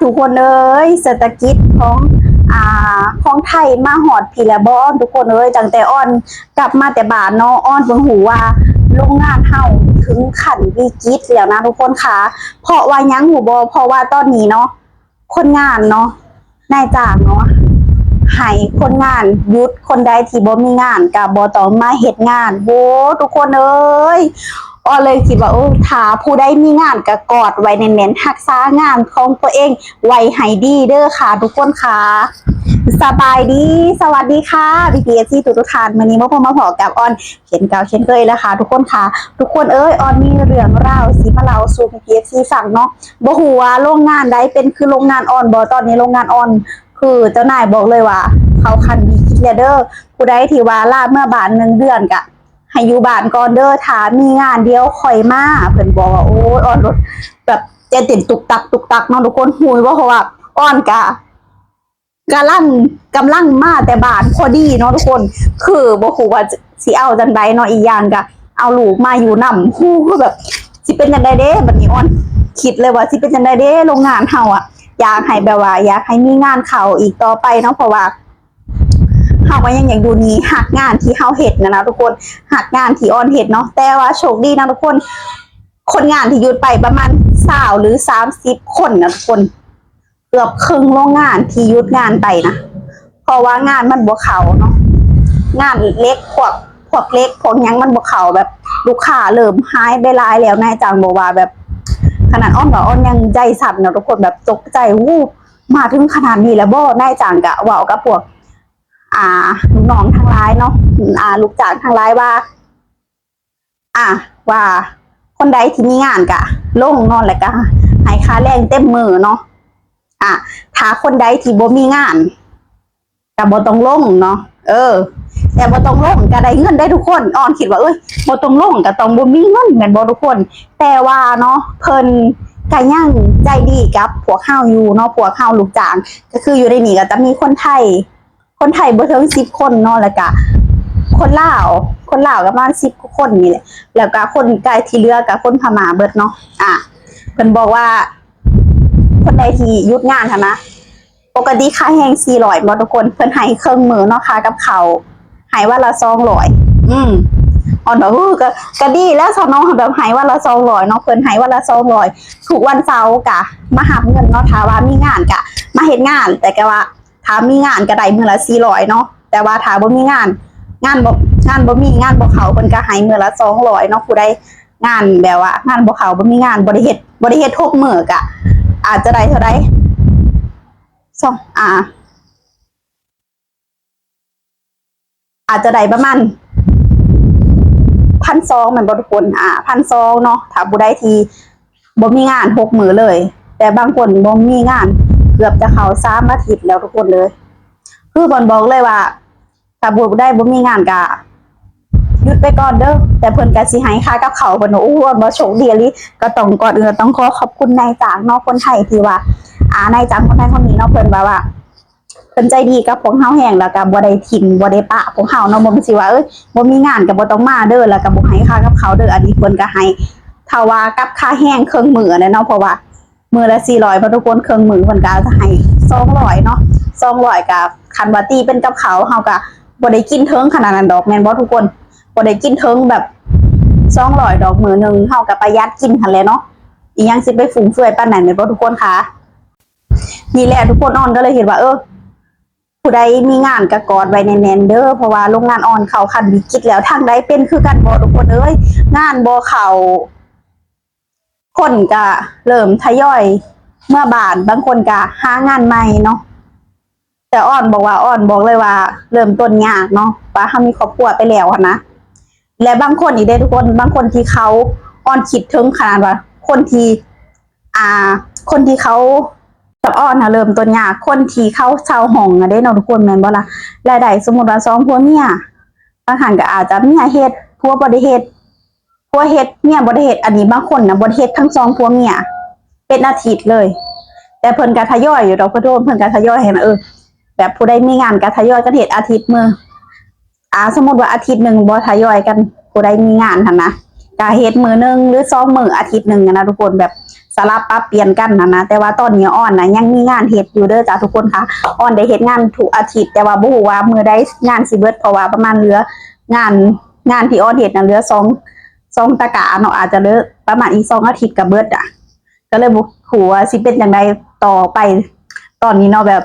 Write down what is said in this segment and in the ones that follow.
ທຸກຄົນເອີຍ ເສດຖະກິດຂອງ ອ່າ ຂອງໄທມາຮອດພີ້ແລ້ວບໍ່ ທຸກຄົນເອີຍ? ຕັ້ງແຕ່ອອນກັບມາແຕ່ບ້ານເນາະ ອອນເພິ່ງຮູ້ວ່າໂລງງານເຮົາເຖິງຂັ້ນວິກິດແລ້ວນະທຸກຄົນຂາ. ເພາະວ່າຫຍັງຮູ້ບໍ່? ເພາະວ່າຕອນນີ້ເນາະ ຄົນງານເນາະ ນາຍຈ້າງເນາະ ໃຫ້ຄົນງານຢຸດ, ຄົນໃດທີ່ບໍ່ມີງານກະບໍ່ຕ້ອງມາເຮັດງານ. ໂອ້ ທຸກຄົນເອີຍ ອອນເລີຍຄິດວ່າ ໂອ້ ຖ້າຜູ້ໃດມີງານກະກອດໄວ້ແໜ້ນໆ ຮັກສາງານຂອງຕົວເອງໄວ້ໃຫ້ດີເດີຄ່ະທຸກຄົນຄ່ະ. ສະບາຍດີ ສະຫວັດດີຄ່ະ ພີ່ໆ ເອັຟຊີ ທຸກໆທ່ານ. ມື້ນີ້ມາພົບມາພໍ້ກັບອອນ ເຊັ່ນເກົ່າເຊັ່ນເຄີຍແລ້ວຄ່ະທຸກຄົນຄ່ະ. ທຸກຄົນເອີຍ ອອນມີເລື່ອງລາວຊິມາເລົ່າສູ່ພີ່ໆ ເອັຟຊີ ຟັງເນາະ. ບໍ່ຮູ້ວ່າໂລງງານໃດເປັນຄືໂລງງານອອນບໍ່? ຕອນນີ້ໂລງງານອອນ ຄືເຈົ້ານາຍບອກເລີຍວ່າເຂົ້າຂັ້ນວິກິດແລ້ວເດີ. ຜູ້ໃດທີ່ວ່າລາເມືອບ້ານໜຶ່ງເດືອນກະໃຫ້ຢູ່ບ້ານກ່ອນເດີ ຖ້າມີງານດຽວຄ່ອຍມາ ເພິ່ນບອກວ່າ. ໂອ້ຍ ອອນລົດແບບໃຈເຕັ້ນຕຸກຕັກຕຸກຕັກເນາະທຸກຄົນ. ຮູ້ບໍ່? ເພາະວ່າອອນກະ ກຳລັງ ກຳລັງມາແຕ່ບ້ານພໍດີເນາະທຸກຄົນ ຄືບໍ່ຮູ້ວ່າຊິເອົາຈັ່ງໃດເນາະ. ອີກຢ່າງກະເອົາລູກມາຢູ່ນຳ ຮູ້ ຄືແບບຊິເປັນຈັ່ງໃດເດ້. ບັດນີ້ອອນຄິດເລີຍວ່າຊິເປັນຈັ່ງໃດເດ້ ໂລງງານເຮົາອະ. ຢາກໃຫ້ແບບວ່າ ຢາກໃຫ້ມີງານເຂົ້າອີກຕໍ່ໄປເນາະ ເພາະວ່າເຮົາກໍຍັງ ຍັງຢູ່ນີ້ ຮັກງານທີ່ເຮົາເຮັດນະນະທຸກຄົນ ຮັກງານທີ່ອອນເຮັດເນາະ. ແຕ່ວ່າໂຊກດີນະທຸກຄົນ ຄົນງານທີ່ຢຸດໄປປະມານຊາວ ຫຼື ສາມສິບຄົນນະທຸກຄົນ. ເກືອບເຄິ່ງໂລງງານທີ່ຢຸດງານໄປນະ ເພາະວ່າງານມັນບໍ່ເຂົ້າເນາະ. ງານເຫຼັກ ພວກ ພວກເຫຼັກພວກຫຍັງມັນບໍ່ເຂົ້າ ແບບລູກຄ້າເລີ່ມຫາຍໄປຫຼາຍແລ້ວ. ນາຍຈ້າງບອກວ່າແບບ ຂະໜາດອອນວ່າອອນຍັງໃຈສັ່ນເນາະທຸກຄົນ ແບບຕົກໃຈ ໂອ້ ມາເຖິງຂະໜາດນີ້ແລ້ວບໍ່? ນາຍຈ້າງກະເວົ້າກັບພວກ ອ່າ ລູກນ້ອງທັງຫຼາຍເນາະ ອ່າ ລູກຈ້າງທັງຫຼາຍວ່າ ອ່າ ວ່າຄົນໃດທີ່ມີງານກະລົງເນາະ ແລ້ວກະໃຫ້ຄ່າແຮງເຕັມມື້ເນາະ. ອ່າ ຖ້າຄົນໃດທີ່ບໍ່ມີງານກະບໍ່ຕ້ອງລົງເນາະ. ເອີ ແຕ່ບໍ່ຕ້ອງລົງກະໄດ້ເງິນໄດ໋ທຸກຄົນ. ອອນຄິດວ່າ ເອີຍ ບໍ່ຕ້ອງລົງກະຕ້ອງບໍ່ມີເງິນແມ່ນບໍ່ທຸກຄົນ? ແຕ່ວ່າເນາະ ເພິ່ນກະຍັງໃຈດີກັບພວກເຮົາຢູ່ເນາະ ພວກເຮົາລູກຈ້າງ. ກະຄືຢູ່ໃນນີ້ກະຈະມີຄົນໄທ ຄົນໄທບໍ່ເຖິງສິບຄົນເນາະ ແລ້ວກະຄົນລາວ ຄົນລາວກະປະມານສິບກວ່າຄົນນີ້ແຫຼະ ແລ້ວກະຄົນກະທີ່ເຫຼືອກະຄົນພະມ້າເບິດເນາະ. ອ່າ ເພິ່ນບອກວ່າຄົນໃດທີ່ຢຸດງານຫັ້ນນະ ປົກກະຕິຄ່າແຮງສີ່ຮ້ອຍບໍ່ທຸກຄົນ ເພິ່ນໃຫ້ເຄິ່ງມື້ເນາະ ຄ່າກັບເຂົ້າໃຫ້ວັນລະສອງຮ້ອຍ. ອືມ ອອນວ່າ ເອີ ກະ ກະດີແລ້ວຊະເນາະ ແບບໃຫ້ວັນລະສອງຮ້ອຍເນາະ ເພິ່ນໃຫ້ວັນລະສອງຮ້ອຍ. ທຸກວັນເສົາກະມາຮັບເງິນເນາະ ຖ້າວ່າມີງານກະມາເຮັດງານ ແຕ່ກະວ່າ ຖ້າມີງານກະໄດ້ມື້ລະສີ່ຮ້ອຍເນາະ ແຕ່ວ່າຖ້າບໍ່ມີງານ ງານບໍ່ ງານບໍ່ມີ ງານບໍ່ເຂົ້າ ເພິ່ນກະໃຫ້ມື້ລະສອງຮ້ອຍເນາະ. ຜູ້ໃດງານແບບວ່າງານບໍ່ເຂົ້າ ບໍ່ມີງານ ບໍ່ໄດ້ເຮັດ ບໍ່ໄດ້ເຮັດຫົກມື້ກະອາດຈະໄດ້ເທົ່າໃດ ສອງ ອ່າ ອາດຈະໄດ້ປະມານພັນສອງແມ່ນບໍ່ທຸກຄົນ? ອ່າ ພັນສອງເນາະ ຖ້າຜູ້ໃດທີ່ບໍ່ມີງານຫົກມື້ເລີຍ. ແຕ່ບາງຄົນບໍ່ມີງານເກືອບຈະເຂົ້າສາມອາທິດແລ້ວທຸກຄົນເອີຍ. ຄືເພິ່ນບອກເລີຍວ່າ ຖ້າຜູ້ໃດບໍ່ມີງານກະຢຸດໄປກ່ອນເດີ ແຕ່ເພິ່ນກະຊິໃຫ້ຄ່າກັບເຂົ້າເພິ່ນ. ໂອ້ ວ່າໂຊກດີອີ່ຫຼີ ກະຕ້ອງ ກ່ອນອື່ນກະຕ້ອງຂໍຂອບຄຸນນາຍຈ້າງເນາະ ຄົນໄທທີ່ວ່າ ອ່າ ນາຍຈ້າງຄົນໄທຄົນນີ້ເນາະ ເພິ່ນວ່າ ວ່າ ເພິ່ນໃຈດີກັບພວກເຮົາແຮງ ແລ້ວກະບໍ່ໄດ້ຖິ້ມ ບໍ່ໄດ້ປະພວກເຮົາເນາະ ບໍ່ແມ່ນຊິວ່າ ເອີຍ ບໍ່ມີງານກະບໍ່ຕ້ອງມາເດີ ແລ້ວກະບໍ່ໃຫ້ຄ່າກັບເຂົ້າເດີ. ອັນນີ້ເພິ່ນກະໃຫ້ ຖ້າວ່າກັບຄ່າແຮງເຄິ່ງມື້ຫັ້ນແຫຼະເນາະ ເພາະວ່າມື້ລະສີ່ຮ້ອຍເນາະທຸກຄົນ ເຄິ່ງມື້ເພິ່ນກະຈະໃຫ້ສອງຮ້ອຍເນາະ ສອງຮ້ອຍກະ ຄັນວ່າຕີເປັນກັບເຂົ້າ ເຮົາກະບໍ່ໄດ້ກິນເຖິງຂະໜາດນັ້ນດອກ ແມ່ນບໍ່ທຸກຄົນ? ບໍ່ໄດ້ກິນເຖິງແບບສອງຮ້ອຍດອກ ມື້ໜຶ່ງເຮົາກະປະຢັດກິນຫັ້ນແຫຼະເນາະ ອີ່ຫຍັງຊິໄປຟຸ່ມເຟືອຍປານນັ້ນ ແມ່ນບໍ່ທຸກຄົນຄະ? ນີ້ແຫຼະທຸກຄົນ ອອນກະເລີຍເຫັນວ່າ ເອີ ຜູ້ໃດມີງານກະກອດໄວ້ແໜ້ນໆເດີ ເພາະວ່າໂລງງານອອນເຂົ້າຂັ້ນວິກິດແລ້ວ. ທາງໃດເປັນຄືກັນບໍ່ທຸກຄົນເອີຍ? ງານບໍ່ເຂົ້າ ຄົນກະເລີ່ມທະຍອຍເມືອບ້ານ ບາງຄົນກະຫາງານໃໝ່ເນາະ. ແຕ່ອອນບອກວ່າ ອອນບອກເລີຍວ່າເລີ່ມຕົ້ນຍາກເນາະ ວ່າເຮົາມີຄອບຄົວໄປແລ້ວຫັ້ນນະ. ແລະບາງຄົນອີກເດ້ທຸກຄົນ ບາງຄົນທີ່ເຂົາ ອອນຄິດເຖິງຂະໜາດວ່າຄົນທີ່ ອ່າ ຄົນທີ່ເຂົາ ກັບອອນນະເລີ່ມຕົ້ນຍາກ ຄົນທີ່ເຂົາເຊົ່າຫ້ອງນະເດ້ເນາະທຸກຄົນ ແມ່ນບໍ່ລະ? ລາຍໄດ້ສົມມຸດວ່າສອງຜົວເມຍ ບາງຄັ້ງກໍອາດຈະເມຍເຮັດ ຜົວບໍ່ໄດ້ເຮັດ ຜົວເຮັດ ເມຍບໍ່ໄດ້ເຮັດ. ອັນນີ້ບາງຄົນນະບໍ່ໄດ້ເຮັດທັງສອງຜົວເມຍເປັນອາທິດເລີຍ ແຕ່ເພິ່ນກໍທະຍອຍຢູ່ດອກ ເພິ່ນ ເພິ່ນກໍທະຍອຍໃຫ້ນະ ເອີ ແບບຜູ້ໃດມີງານກໍທະຍອຍກັນເຮັດອາທິດມື້ ອ່າ ສົມມຸດວ່າອາທິດໜຶ່ງບໍ່ທະຍອຍກັນ ຜູ້ໃດມີງານຫັ້ນນະ ກະເຮັດມື້ໜຶ່ງ ຫຼື ສອງມື້ອາທິດໜຶ່ງຫັ້ນນະທຸກຄົນ ແບບ ສະຫຼັບປັບປ່ຽນກັນຫັ້ນນະ. ແຕ່ວ່າຕອນນີ້ອອນນະຍັງມີງານເຮັດຢູ່ເດີຈ້າທຸກຄົນຄ່ະ. ອອນໄດ້ເຮັດງານທຸກອາທິດ ແຕ່ວ່າບໍ່ຮູ້ວ່າມື້ໃດງານຊິເບິດ ເພາະວ່າປະມານເຫຼືອງານ ງານທີ່ອອນເຮັດນະເຫຼືອສອງ ສອງຕະກາເນາະ ອາດຈະເລີຍປະມານອີກສອງອາທິດກະເບິດອະ ກະເລີຍບໍ່ຮູ້ວ່າຊິເປັນຈັ່ງໃດຕໍ່ໄປຕອນນີ້ເນາະ ແບບ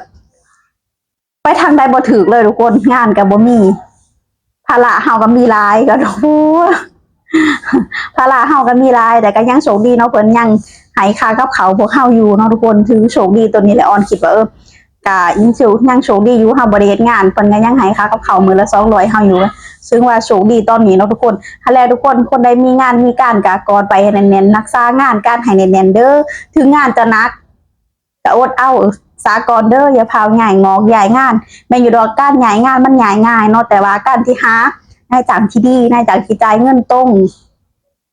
ໄປທາງໃດບໍ່ຖືກເລີຍທຸກຄົນ ງານກະບໍ່ມີ ພາລະເຮົາກະມີຫຼາຍ ກະ ໂອ້ ພາລະເຮົາກະມີຫຼາຍ ແຕ່ກະຍັງໂຊກດີເນາະ ເພິ່ນຍັງໃຫ້ຄ່າກັບເຂົ້າພວກເຮົາຢູ່ເນາະທຸກຄົນ. ຖືໂຊກດີໂຕນີ້ແຫຼະ ອອນຄິດວ່າ ເອີ ກະຍັງໂຊກ ຍັງໂຊກດີຢູ່ ເຮົາບໍ່ໄດ້ເຮັດງານ ເພິ່ນກະຍັງໃຫ້ຄ່າກັບເຂົ້າມື້ລະສອງຮ້ອຍເຮົາຢູ່ ເຊິ່ງວ່າໂຊກດີຕອນນີ້ເນາະທຸກຄົນ. ຫັ້ນແຫຼະທຸກຄົນ ຄົນໃດມີງານມີການກະກອດໄປໃຫ້ແໜ້ນໆ ຮັກສາງານການໃຫ້ແໜ້ນໆເດີ. ເຖິງງານຈະໜັກ ກະອົດເອົາສາກ່ອນເດີ ຢ່າຟ້າວຍ້າຍງອກຍ້າຍງານ. ແມ່ນຢູ່ດອກ ການຍ້າຍງານມັນຍ້າຍງ່າຍເນາະ ແຕ່ວ່າການທີ່ຫານາຍຈ້າງທີ່ດີ ນາຍຈ້າງທີ່ຈ່າຍເງິນຕົງ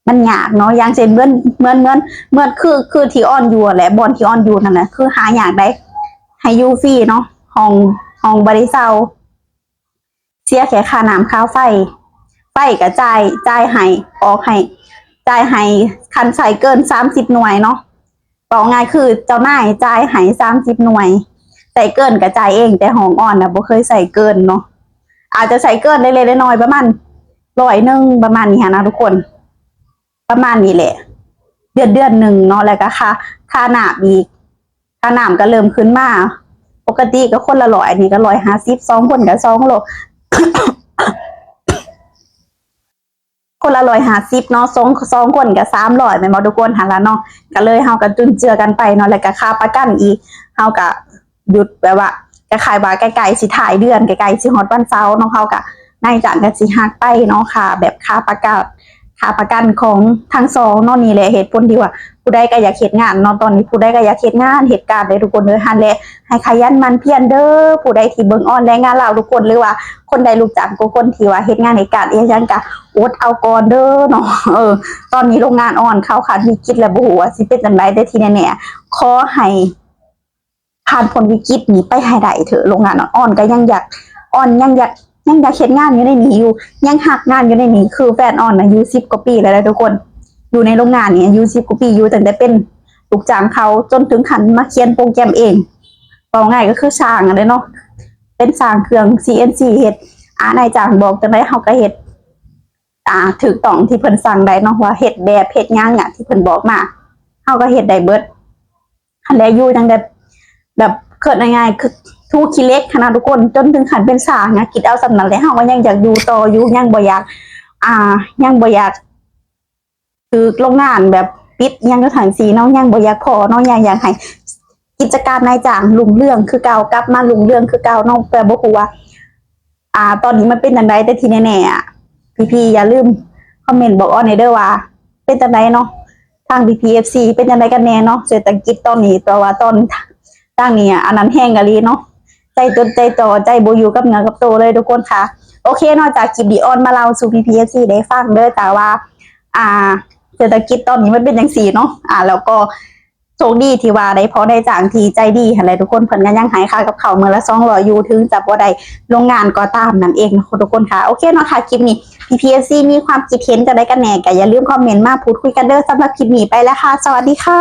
ມັນຍາກເນາະ. ຢ່າງເຊັ່ນ ເໝືອນ ເໝືອນ ເໝືອນ ເໝືອນ ຄື ຄືທີ່ອອນຢູ່ຫັ້ນແຫຼະ ບ່ອນທີ່ອອນຢູ່ຫັ້ນນະ ຄືຫາຍາກໃດ໋ ໃຫ້ຢູ່ຟຣີເນາະ ຫ້ອງ ຫ້ອງບໍ່ໄດ້ເຊົ່າ ເສຍແຄ່ຄ່ານ້ຳຄ່າໄຟ ໄຟກະຈ່າຍ ຈ່າຍໃຫ້ ອອກໃຫ້ ຈ່າຍໃຫ້ ຄັນໃຊ້ເກີນສາມສິບໜ່ວຍເນາະ ເວົ້າງ່າຍຄືເຈົ້ານາຍຈ່າຍໃຫ້ສາມສິບໜ່ວຍ ໃຊ້ເກີນກະຈ່າຍເອງ. ແຕ່ຫ້ອງອອນນະບໍ່ເຄີຍໃຊ້ເກີນເນາະ ອາດຈະໃຊ້ເກີນເລັກໆນ້ອຍໆ ປະມານຮ້ອຍໜຶ່ງ ປະມານນີ້ຫັ້ນນະທຸກຄົນ ປະມານນີ້ແຫຼະ ເດືອນ ເດືອນໜຶ່ງເນາະ. ແລ້ວກະຄ່າ ຄ່ານ້ຳອີກ ຄ່ານ້ຳກະເລີ່ມຂຶ້ນມາ ປົກກະຕິກະຄົນລະຮ້ອຍ ອັນນີ້ກະຮ້ອຍຫ້າສິບ ສອງຄົນກະສອງຮ້ອຍ ຄົນລະຮ້ອຍຫ້າສິບເນາະ ສອງ ສອງຄົນກະສາມຮ້ອຍ ແມ່ນບໍ່ທຸກຄົນ? ຫັ້ນລະເນາະ ກະເລີຍເຮົາກະຈຸນເຈືອກັນໄປເນາະ. ແລ້ວກະຄ່າປະກັນອີກ ເຮົາກະຢຸດ ແບບວ່າຄ້າຍໆວ່າໃກ້ໆຊິທ້າຍເດືອນ ໃກ້ໆຊິຮອດວັນເສົາເນາະ ເຮົາກະ ນາຍຈ້າງກະຊິຫັກໄປເນາະ ຄ່າແບບຄ່າປະກັນ ຄ່າປະກັນຂອງທັງສອງເນາະ. ນີ້ແຫຼະເຫດຜົນທີ່ວ່າຜູ້ໃດກະຢາກເຮັດງານເນາະ ຕອນນີ້ຜູ້ໃດກະຢາກເຮັດງານເຮັດການເດີທຸກຄົນເດີ. ຫັ້ນແຫຼະ ໃຫ້ຂະຫຍັນໝັ່ນພຽນເດີ ຜູ້ໃດທີ່ເບິ່ງອອນແລງງານລາວທຸກຄົນ ຫຼືວ່າຄົນໃດຮູ້ຈັກກັບຄົນທີ່ວ່າເຮັດງານເຮັດການອີ່ຫຍັງກະອົດເອົາກ່ອນເດີເນາະ. ເອີ ຕອນນີ້ໂລງງານອອນເຂົ້າຂັ້ນວິກິດແລ້ວ ບໍ່ຮູ້ວ່າຊິເປັນຈັ່ງໃດ ແຕ່ທີ່ແນ່ໆ ຂໍໃຫ້ ຜ່ານພົ້ນວິກິດນີ້ໄປໃຫ້ໄດ້ເທີະ. ໂລງງານອອນ ອອນກະຍັງຢາກ ອອນຍັງຢາກ ຍັງຢາກເຮັດງານຢູ່ໃນນີ້ຢູ່ ຍັງຮັກງານຢູ່ໃນນີ້ ຄືແຟນອອນນະຢູ່ສິບກວ່າປີແລ້ວເດີທຸກຄົນ ຢູ່ໃນໂລງງານນີ້ຢູ່ສິບກວ່າປີ ຢູ່ຕັ້ງແຕ່ເປັນລູກຈ້າງເຂົາ ຈົນເຖິງຂັ້ນມາຂຽນໂປຣແກຣມເອງ ເວົ້າງ່າຍກະຄືຊ່າງຫັ້ນແຫຼະເນາະ ເປັນຊ່າງເຄື່ອງ ຊີ ເອັນ ຊີ ເຮັດ ອາ ນາຍຈ້າງບອກຈັ່ງໃດເຮົາກະເຮັດ ອ່າ ຖືກຕ້ອງທີ່ເພິ່ນສັ່ງໄດ້ເນາະ ວ່າເຮັດແບບເຮັດຫຍັງອະ ທີ່ເພິ່ນບອກມາ ເຮົາກະເຮັດໄດ້ເບິດ. ຫັ້ນແຫຼະ ຢູ່ຈັ່ງແບບ ແບບເວົ້າງ່າຍໆ ຄືຖູຂີ້ເຫຼັກຫັ້ນນະທຸກຄົນ ຈົນເຖິງຂັ້ນເປັນຊ່າງອະ ຄິດເອົາສ່ຳນັ້ນແຫຼະ. ເຮົາກະຍັງຢາກຢູ່ຕໍ່ຢູ່ ຍັງບໍ່ຢາກ ອ່າ ຍັງບໍ່ຢາກຖືກໂລງງານແບບປິດຫຍັງຈັ່ງຊີ້ເນາະ ຍັງບໍ່ຢາກພໍ້ເນາະ ຍັງຢາກໃຫ້ ກິດຈະການນາຍຈ້າງຮຸ່ງເຮືອງຄືເກົ່າ ກັບມາຮຸ່ງເຮືອງຄືເກົ່າເນາະ. ແຕ່ບໍ່ຮູ້ວ່າ ອ່າ ຕອນນີ້ມັນເປັນຈັ່ງໃດ ແຕ່ທີ່ແນ່ໆ ພີ່ໆຢ່າລືມຄອມເມັນບອກອອນແດ່ເດີວ່າເປັນຈັ່ງໃດເນາະ ທາງພີ່ໆ ເອັຟຊີ ເປັນຈັ່ງໃດກັນແນ່ເນາະ ເສດຖະກິດຕອນນີ້. ແຕ່ວ່າຕອນທາງນີ້ອະ ອັນນັ້ນແຮງອີ່ຫຼີເນາະ ໃຈຈົດໃຈຈ່ອ ໃຈບໍ່ຢູ່ກັບເນື້ອກັບໂຕເລີຍທຸກຄົນຄ່ະ. ໂອເຄເນາະ ຈາກຄລິບນີ້ອອນມາເລົ່າສູ່ພີ່ໆ ເອັຟຊີ ໄດ້ຟັງເດີ ແຕ່ວ່າ ອ່າ ເສດຖະກິດຕອນນີ້ມັນເປັນຈັ່ງຊີ້ເນາະ ອ່າ ແລ້ວກໍ ໂຊກດີທີ່ວ່າໄດ້ພໍ້ນາຍຈ້າງທີ່ໃຈດີຫັ້ນແຫຼະທຸກຄົນ ເພິ່ນກະຍັງໃຫ້ຄ່າກັບເຂົ້າມື້ລະສອງຮ້ອຍຢູ່ ເຖິງຈະບໍ່ໄດ້ລົງງານກໍຕາມນັ້ນເອງເນາະທຸກຄົນຄ່ະ. ໂອເຄເນາະຄ່ະ ຄລິບນີ້ ພີ່ໆ ເອັຟຊີ ມີຄວາມຄິດເຫັນຈັ່ງໃດກັນແນ່ ກະຢ່າລືມຄອມເມັນມາພູດຄຸຍກັນເດີ. ສຳລັບຄລິບນີ້ໄປແລ້ວຄ່ະ ສະຫວັດດີຄ່ະ.